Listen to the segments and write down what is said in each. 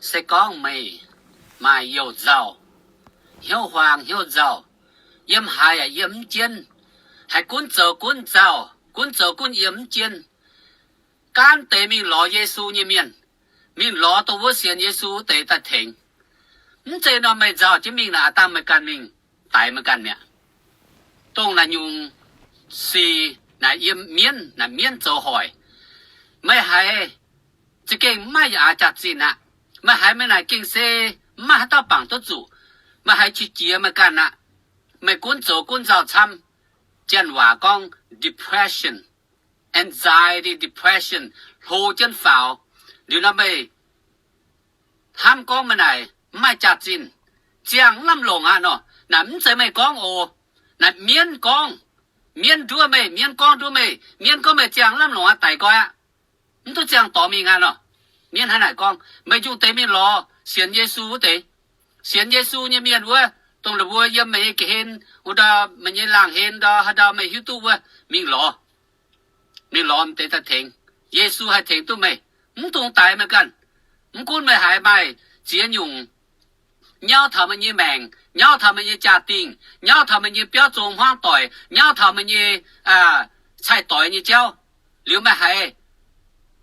Se gorngv meih maaih youh nzauh, hnyouv huaang hnyouv nzauh, yiem haaix yaac yiem mv jienv, haih gunv zoux gunv nzauh, gunv zoux gunv yiem mv jienv, gaanv deix mingh lorz Yesu nyei mienh, mingh lorz dongh wuov sienx Yesu wuov deix daaih tengx. Mv zeiz nor meih nzauh jienv mingh naaic, aav dangh meih ganh mingh daix meih ganh mi'aqv. Dongh naaic nyungc sic naaic yiem mienv, naaic mienv zoux hoic. Meih haiz za'gengh maiv maaih aax jaax-zinh aqv. Meih haiz meih naaic gengh se maiv maaih haaix dauh bangc duqv zuqc. Meih haiz qiex jiez meih ganh aqv. Meih gunv zoux gunv nzauh camv. Janx waac gorngv depression, anxiety, depression, hlo jienv faaux. Liuz nor meih hnamv gorngv meih naaic mv maaih jaax-zinh, ziangh lamh longc aqv nor. Naaic mv zeiz meih gorngv oc. Naaic mienv gorngv. Mienv nduov meih, mienv gorngv nduov meih, mienv gorngv meih ziangh lamh longc aqv, daic nqoi aqv. Mv duqv ziangh dorngx mingh aqv nor. Mienv hnangv naaic gorngv. Meih njungh deix mingh lorz sienx Yesu wuov deix. Sienx Yesu nyei mienh wuov, dongh la'mbuo yiem meih nyei ga'hlen wuov ndau, meih nyei laangh hlen ndau, haaix ndau meih hiuv duqv wuov, mingh lorz. Mingh lorz m'deix daaih tengx. Yesu haih tengx duqv meih. Mv dungx daix meih ganh. Mv gunv meih haiz maaih ziex nyungc nyauv taux meih nyei maengc, nyauv taux meih nyei jaa-dingh, nyauv taux meih nyei biauv zong hmuangv doic, nyauv taux meih nyei cai-doix nyei jauv, liuz meih haiz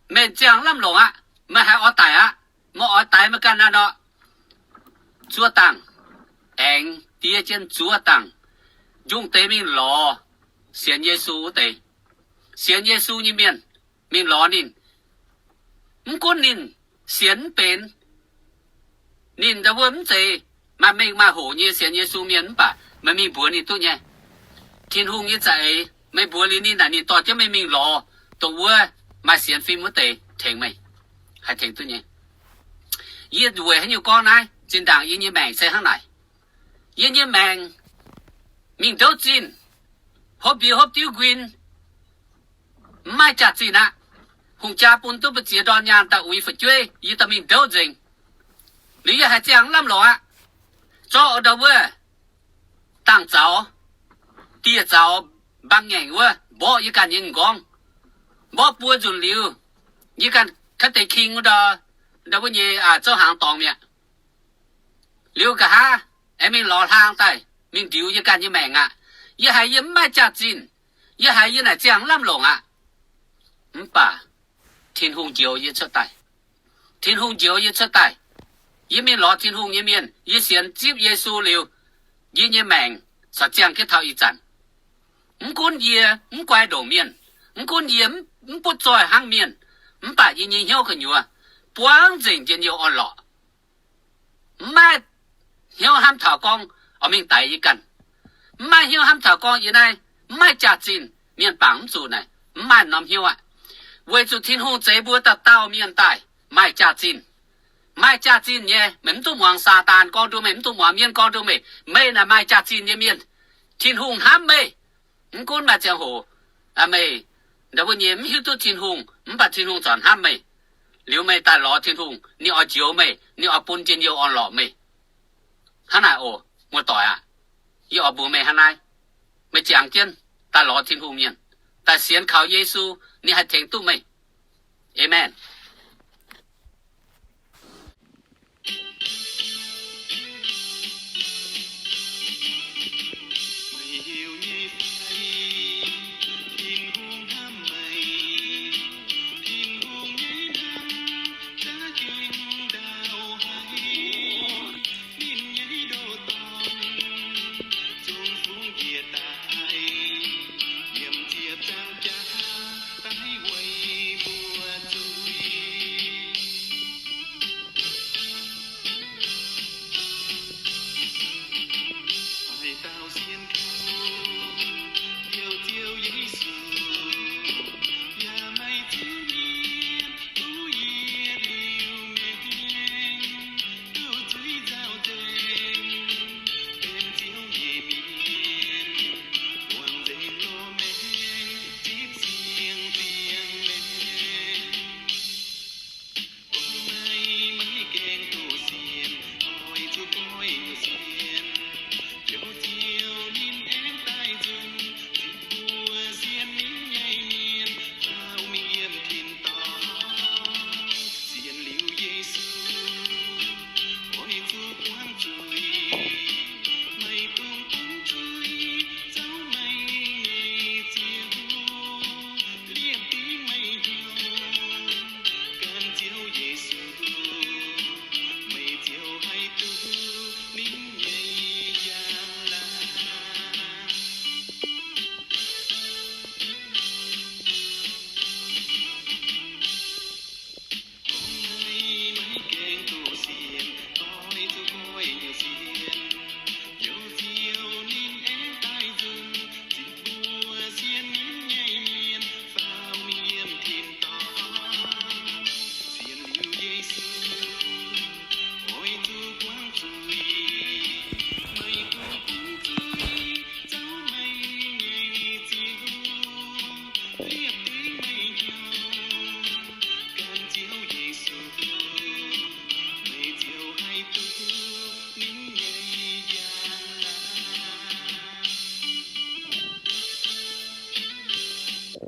meih ziangh lamh longc aqv, meih haiz oix daic aqv, meih oix daix meih ganh naaiv nor, zuov dangh, aengx diev jienv zuov dangh, njungh deix mingh lorz sienx Yesu wuov deix. Sienx Yesu nyei mienh, mingh lorz ninh. Mv gunv ninh sienx mv benx, ninh ndau wuov mv zeiz maaih mengh maaih hoc nyei sienx Yesu mienh, mv baac meih mingh mbuox ninh duqv nyei. Tin-Hungh nyei za'eix, meih mbuox liuz ninh naaic, ninh dorh jienv meih mingh lorz dongh wuov maaih sienx fim wuov deix tengx meih, haih tengx duqv nyei. Yie weic haaix nyungc gorngv naaiv? Zinh ndaangc yie nyei maengc se hnangv naaic. Yie nyei maengc mingh ndouv zinh, hopv mbie hopv diuv nquin, mv maaih jaax-zinh aqv. Hungh jaa bun duqv mbu'ziex ndorn nyaanh daaih uix fu'jueiv, yie daaih mingh ndouv nzengc. Liuz yie haiz ziangh lamh longc aqv. Zorqv ndau wuov dangh zaux, dieh zaux, mbaang ngaengc wuov mborqv yie ganh nyei m'nqorngv. Mborqv buo nzunc liuz, yie ganh kaav deix king wuov ndau, ndau wuov nyei zouv hnaangx dorngx mi'aqv. Liuz nqa'haav aengx mingh lorz hlaang daaih mingh ndiux yie ganh nyei maengc aqv. Yie haiz yie mv maaih jaax-zinh. Yie haiz yie naaic ziangh lamh longc aqv. Mv baac Tin-Hungh njoux yie cuotv daaih. Tin-Hungh njoux yie cuotv daaih. Yie mingh lorz Tin-Hungh nyei mienh, yie sienx zipv Yesu liuz, yie nyei maengc corc ziangh jienv taux ih zanc. Mv gunv yie mv guai ndongc mienh, mv gunv yie mv butv zoih hnangv mienh, mv baac yie nyei hnyouv gu'nyuoz buangv nzengc njien-youh orn-lorqc. Mv maaih hnyouv hnamv taux gorngv oix mingh daix yie ganh. Mv maaih hnyouv hnamv taux gorngv yie naaiv mv maaih jaax-zinh, mienh bangc mv zuqc naaic, mv maaih norm hnyouv aqv. Weic zuqc Tin-Hungh zeix mbuo dauh dauh mienh daaih maaih jaax-zinh. Maaih jaax-zinh nyei, meih mv dungx muangx Saadaan gorngv nduov meih, mv dungx muangx mienv gorngv nduov meih. Meih naaic maaih jaax-zinh nyei mienh. Tin-Hungh hnamv meih. Mv gunv maaih ziangh hoc meih ndau wuov nyei mv hiuv duqv Tin-Hungh, mv baac Tin-Hungh corc hnamv meih. Liuz meih daaih lorz Tin-Hungh, ninh oix njoux meih, ninh oix bun njien-youh orn-lorqc meih. Hnangv naaic oc, muoz-doic aac, yie oix mbuox meih hnangv naaiv. Meih jangx jienv daaih lorz Tin-Hungh mienh, daaih sienx kaux Yesu, ninh haih tengx duqv meih. Aamen.